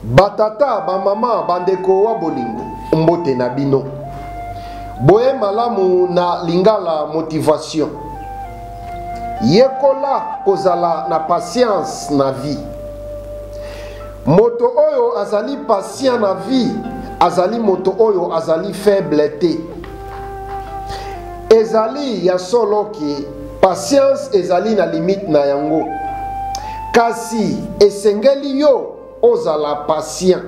Batata, bamama, bandeko wa bolingo, mbote na bino. Boye malamu na Lingala Motivation. Yekola kozala na patience na vie. Moto oyo azali patient na vie azali moto oyo azali faible te. Ezali ya solo ke patience ezali na limite na yango, kasi esengeli yo ozala patient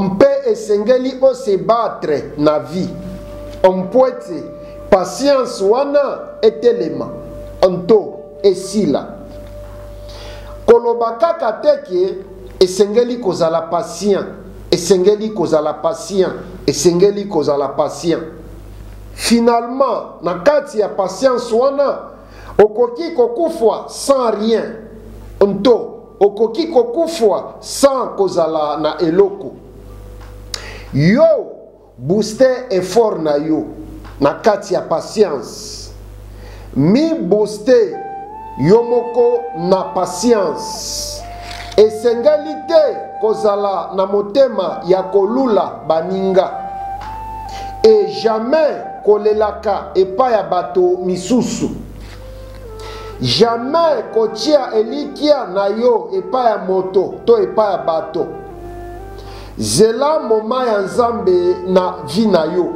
mpe esengeli o se battre na vie mpo ete patience wana etelema nto esila. Koloba kaka te ke esengeli kozala patient, esengeli kozala patient, esengeli kozala patient. Finalement, na kati ya patience wana, okoki kokufwa sans rien nto okoki kokufwa sans kozala na eloko. Yo booster effort na yo na kati ya patience. Mi booster yo moko na patience. Esengeli te kozala na motema ya kolula baninga et jamais kolelaka epai ya bato misusu. Jamais kotia elikya na yo epai ya moto to epai ya bato. Zela moment ya Nzambe na vie na yo.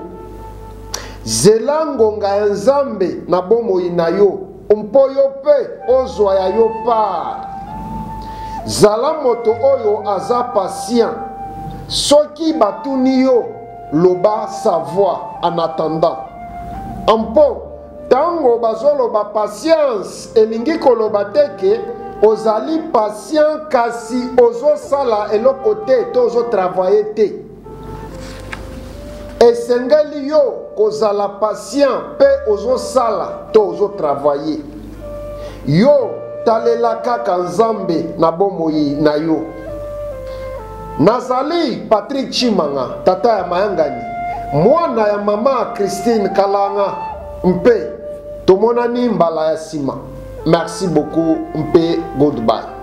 Zela ngonga ya Nzambe na bomoi na yo mpo yo mpe ozwa ya yo part. Zala moto oyo aza patient. Soki batuni yo, loba ça va en attendant. Mpo Tango bazoloba patience elingi koloba te ke ozali patient kasi ozosala eloko te to ozo travailler te. Esengeli yo kozala patient pe ozosala to ozo travailler. Yo talela kaka Nzambe na bomoi na yo. Nazali Patrick Tshimanga, tata ya mayangani, mwana ya mama Christine Kalanga mpe tomonani mbala ya sima. Merci beaucoup mpe goodbye.